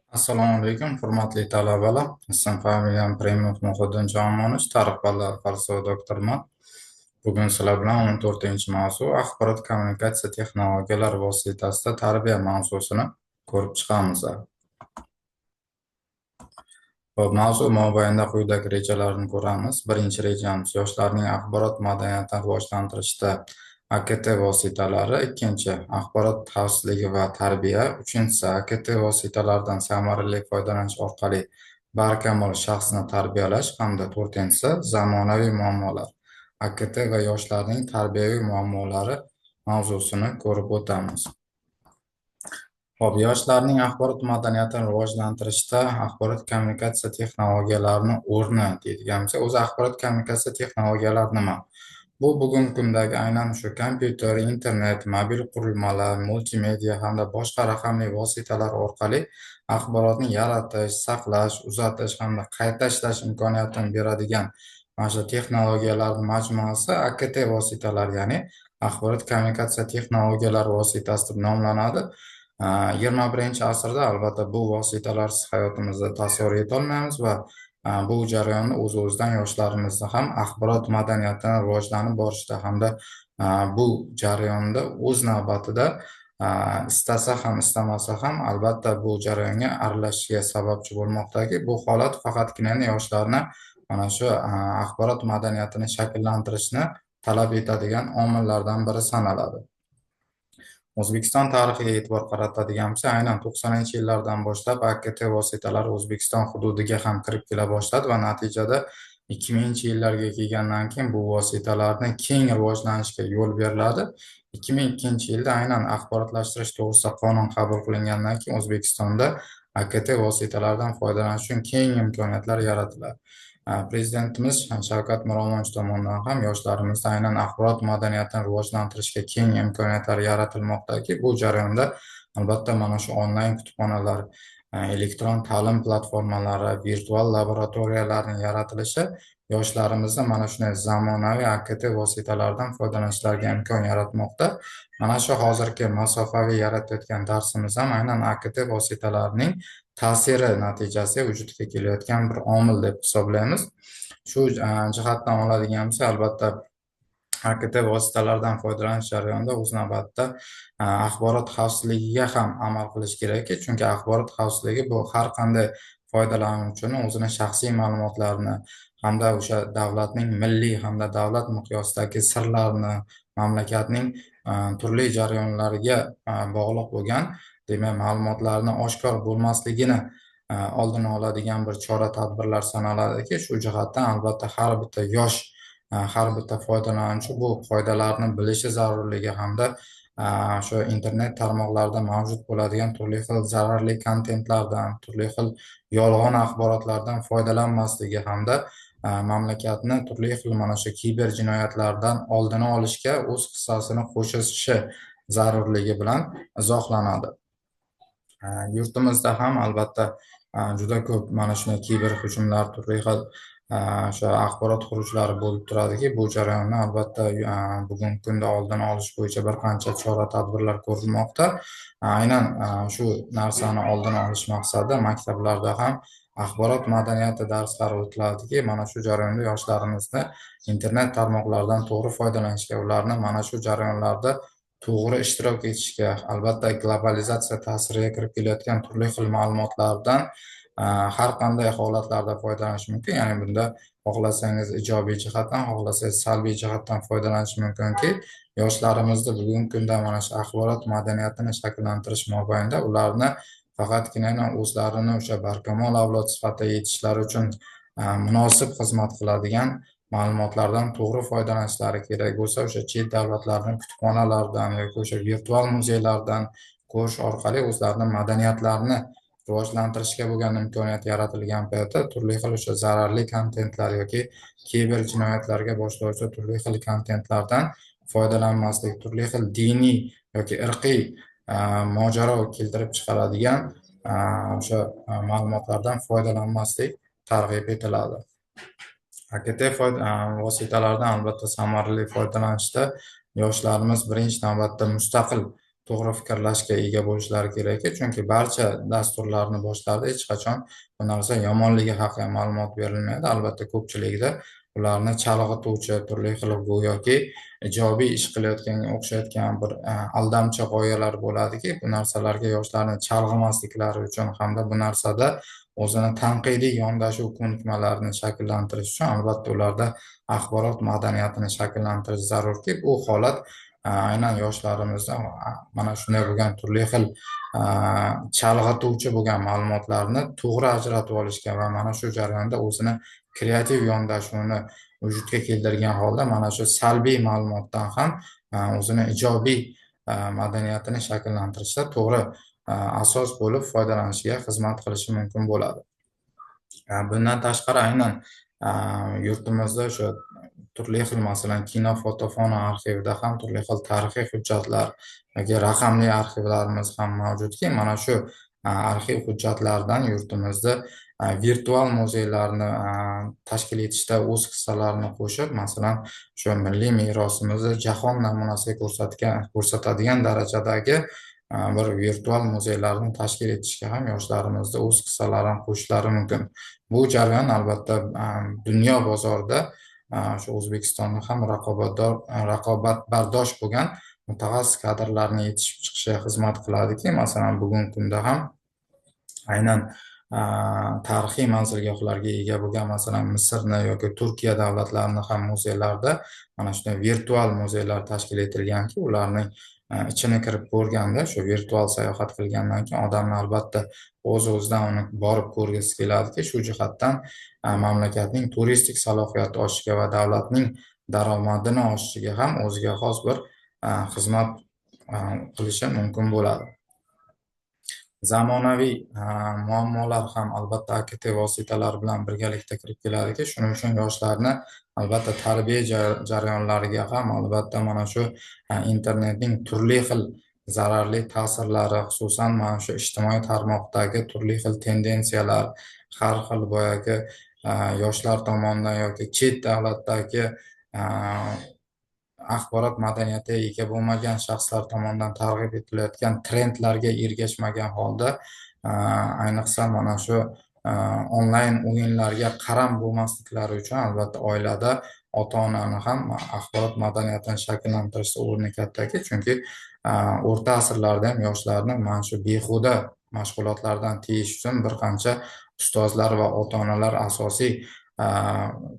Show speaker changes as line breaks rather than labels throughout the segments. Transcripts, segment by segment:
Assalomu alaykum, hurmatli talabalar. Ism familiyam Primov Muhiddin Jamonovich, tarix fanlari falsafa doktoriman. Bugun sizlar bilan 14-mavzu axborot kommunikatsiya texnologiyalari vositasida tarbiya mavzusini ko'rib chiqamiz. Xo'p, mavzu mobaynida quyidagi rejalarni ko'ramiz. Birinchi rejamiz yoshlarning axborot madaniyatini rivojlantirishda AKT vositalari, ikkinchi axborot xavfsizligi va tarbiya, uchinchisi AKT vositalaridan samarali foydalanish orqali barkamol shaxsni tarbiyalash hamda to'rtinchisi zamonaviy muammolar, AKT va yoshlarning tarbiyaviy muammolari mavzusini ko'rib o'tamiz. Xo'p, yoshlarning axborot madaniyatini rivojlantirishda axborot kommunikatsiya texnologiyalarini o'rni deydigan bo'lsak, o'zi axborot kommunikatsiya texnologiyalari nima? Bu bugungi kundagi aynan shu kompyuter, internet, mobil qurilmalar, multimedia hamda boshqa raqamli vositalar orqali axborotni yaratish, saqlash, uzatish hamda qayta ishlash imkoniyatini beradigan mana shu texnologiyalar majmuasi AKT vositalari, ya'ni axborot kommunikatsiya texnologiyalari vositasi deb nomlanadi. 21-asrda albatta bu vositalarsiz hayotimizda tasavvur etolmaymiz va bu jarayonni o'z-o'zidan yoshlarimizni ham axborot madaniyatini rivojlanib borishda hamda bu jarayonda o'z navbatida istasa ham istamasa ham albatta bu jarayonga aralashishiga sababchi bo'lmoqdaki, bu holat faqatgina yoshlarni mana shu axborot madaniyatini shakllantirishni talab etadigan omillardan biri sanaladi. O'zbekiston tarixiga e'tibor qaratadigan bo'lsak, aynan 90-yillardan boshlab AKT vositalari O'zbekiston hududiga ham kirib kela boshladi va natijada 2000-yillarga kelgandan keyin bu vositalarni keng rivojlanishiga yo'l beriladi. 2002-yilda aynan axborotlashtirish to'g'risida qonun qabul qilingandan keyin O'zbekistonda AKT vositalaridan foydalanish uchun keng imkoniyatlar yaratiladi. Prezidentimiz Shavkat Miromonovich tomonidan ham yoshlarimizni aynan axborot madaniyatini rivojlantirishga keng imkoniyatlar yaratilmoqdaki, bu jarayonda albatta mana shu onlayn kutubxonalar, elektron ta'lim platformalari, virtual laboratoriyalarning yaratilishi yoshlarimizni mana shunday zamonaviy AKT vositalaridan foydalanishlariga imkon yaratmoqda. Mana shu hozirgi masofaviy yaratayotgan darsimiz ham aynan AKT vositalarining ta'siri natijasida vujudga kelayotgan bir omil deb hisoblaymiz. Shu jihatdan oladigan bo'lsak, albatta AKT vositalaridan foydalanish jarayonida o'z navbatida axborot xavfsizligiga ham amal qilish kerakki, chunki axborot xavfsizligi bu har qanday foydalanuvchini o'zini shaxsiy ma'lumotlarini hamda o'sha davlatning milliy hamda davlat miqyosidagi sirlarini, mamlakatning turli jarayonlariga bog'liq bo'lgan, demak, ma'lumotlarni oshkor bo'lmasligini oldini oladigan bir chora tadbirlar sanaladiki, shu jihatdan albatta har bitta yosh, har bitta foydalanuvchi bu qoidalarni bilishi zarurligi hamda shu internet tarmoqlarida mavjud bo'ladigan turli xil zararli kontentlardan, turli xil yolg'on axborotlardan foydalanmasligi hamda mamlakatni turli xil mana shu kiber jinoyatlardan oldini olishga o'z hissasini qo'shishi zarurligi bilan izohlanadi. Yurtimizda ham albatta juda ko'p mana shunday kiber hujumlar, turli xil o'sha axborot xurujlari bo'lib turadiki, bu jarayonni albatta bugungi kunda oldini olish bo'yicha bir qancha chora tadbirlar ko'rilmoqda. Aynan shu narsani oldini olish maqsadida maktablarda ham axborot madaniyati darslari o'tiladiki, mana shu jarayonda yoshlarimizni internet tarmoqlaridan to'g'ri foydalanishga, ularni mana shu jarayonlarda to'g'ri ishtirok etishga, albatta globalizatsiya ta'siriga kirib kelayotgan turli xil ma'lumotlardan har qanday holatlarda foydalanish mumkin. Ya'ni bunda xohlasangiz ijobiy jihatdan, xohlasangiz salbiy jihatdan foydalanish mumkinki, yoshlarimizni bugungi kunda mana shu axborot madaniyatini shakllantirish mobaynida ularni faqatgina o'zlarini o'sha barkamol avlod sifatida yetishishlari uchun munosib xizmat qiladigan ma'lumotlardan to'g'ri foydalanishlari kerak bo'lsa, o'sha chet davlatlarning kutubxonalaridan yoki o'sha virtual muzeylardan ko'rish orqali o'zlarini madaniyatlarini rivojlantirishga bo'lgan imkoniyat yaratilgan paytda turli xil o'sha zararli kontentlar yoki kiber jinoyatlarga boshlovchi turli xil kontentlardan foydalanmaslik, turli xil diniy yoki irqiy mojaro keltirib chiqaradigan o'sha ma'lumotlardan foydalanmaslik targ'ib etiladi. AKT vositalaridan albatta samarali foydalanishda yoshlarimiz birinchi navbatda mustaqil to'g'ri fikrlashga ega bo'lishlari kerakki, chunki barcha dasturlarni boshlarida hech qachon bu narsa yomonligi haqida ma'lumot berilmaydi. Albatta, ko'pchilikda ularni chalg'ituvchi turli xil go'yoki ijobiy ish qilayotganga o'xshayotgan bir aldamchi g'oyalar bo'ladiki, bu narsalarga yoshlarni chalg'imasliklari uchun hamda bu narsada o'zini tanqidiy yondashuv ko'nikmalarini shakllantirish uchun albatta ularda axborot madaniyatini shakllantirish zarurki, bu holat aynan yoshlarimizda mana shunday bo'lgan turli xil chalg'ituvchi bo'lgan ma'lumotlarni to'g'ri ajratib olishga va mana shu jarayonda o'zini kreativ yondashuvni vujudga keltirgan holda mana shu salbiy ma'lumotdan ham o'zini ijobiy madaniyatini shakllantirishda to'g'ri asos bo'lib foydalanishiga xizmat qilishi mumkin bo'ladi. Bundan tashqari aynan yurtimizda o'sha turli xil, masalan, kino fotofono arxivida ham turli xil tarixiy hujjatlar yoki raqamli arxivlarimiz ham mavjudki, mana shu arxiv hujjatlaridan yurtimizda virtual muzeylarni tashkil etishda o'z hissalarini qo'shib, masalan, shu milliy merosimizni jahon namunasiga ko'rsatadigan darajadagi bir virtual muzeylarni tashkil etishga ham yoshlarimizni o'z hissalarini qo'shishlari mumkin. Bu jarayon albatta dunyo bozorida shu O'zbekistonni ham raqobatbardosh bo'lgan mutaxassis kadrlarni yetishib chiqishiga xizmat qiladiki, masalan, bugungi kunda ham aynan tarixiy manzilgohlarga ega bo'lgan, masalan, Misrni yoki Turkiya davlatlarini ham muzeylarida mana shunday virtual muzeylar tashkil etilganki, ularning ichini kirib ko'rganda, shu virtual sayohat qilgandan keyin odamni albatta o'z-o'zidan uni borib ko'rgisi keladiki, shu jihatdan mamlakatning turistik salohiyati oshishiga va davlatning daromadini oshishiga ham o'ziga xos bir xizmat qilishi mumkin bo'ladi. Zamonaviy muammolar ham albatta AKT vositalari bilan birgalikda kirib keladiki, shuning uchun yoshlarni albatta tarbiya jarayonlariga ham albatta mana shu internetning turli xil zararli ta'sirlari, xususan mana shu ijtimoiy tarmoqdagi turli xil tendensiyalar, har xil boyagi yoshlar tomonidan yoki chet davlatdagi axborot madaniyatiga ega bo'lmagan shaxslar tomonidan targ'ib etilayotgan trendlarga ergashmagan holda, ayniqsa mana shu onlayn o'yinlarga qaram bo'lmasliklari uchun albatta oilada ota-onani ham axborot madaniyatini shakllantirishda o'rni kattaki, chunki o'rta asrlarda ham yoshlarni mana shu behuda mashg'ulotlardan tiyish uchun bir qancha ustozlar va ota-onalar asosiy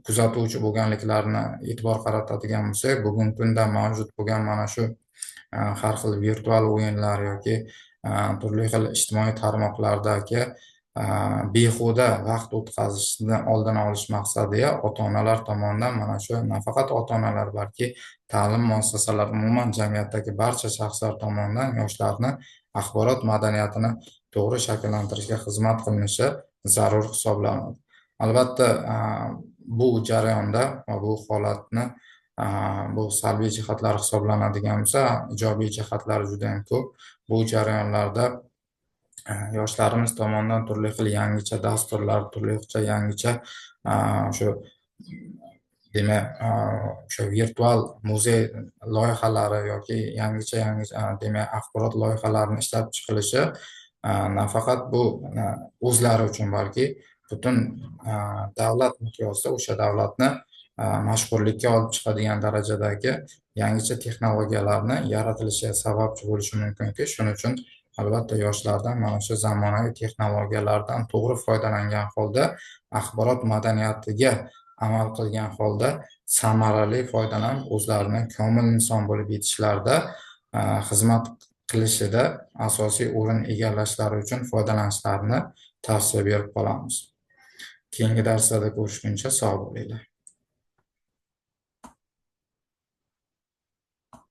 kuzatuvchi bo'lganliklarini e'tibor qaratadigan bo'lsak, bugungi kunda mavjud bo'lgan mana shu har xil virtual o'yinlar yoki turli xil ijtimoiy tarmoqlardagi behuda vaqt o'tkazishni oldini olish maqsadida ota-onalar tomonidan mana shu nafaqat ota-onalar, balki ta'lim muassasalari, umuman jamiyatdagi barcha shaxslar tomonidan yoshlarni axborot madaniyatini to'g'ri shakllantirishga xizmat qilinishi zarur hisoblanadi. Albatta, bu jarayonda va bu holatni bu salbiy jihatlar hisoblanadigan bo'lsa, ijobiy jihatlari juda ham ko'p. Bu jarayonlarda yoshlarimiz tomonidan turli xil yangicha dasturlar, turli xil yangicha shu demak o'sha virtual muzey loyihalari yoki yangicha demak axborot loyihalarini ishlab chiqilishi nafaqat bu o'zlari uchun, balki butun davlat miqyosida o'sha davlatni mashhurlikka olib chiqadigan darajadagi yangicha texnologiyalarni yaratilishiga sababchi bo'lishi mumkinki, shuning uchun albatta yoshlardan mana shu zamonaviy texnologiyalardan to'g'ri foydalangan holda axborot madaniyatiga amal qilgan holda samarali foydalanib o'zlarini komil inson bo'lib yetishlarida xizmat qilishida asosiy o'rin egallashlari uchun foydalanishlarini tavsiya berib qolamiz. Keyingi darslarda ko'rishguncha sog' bo'linglar.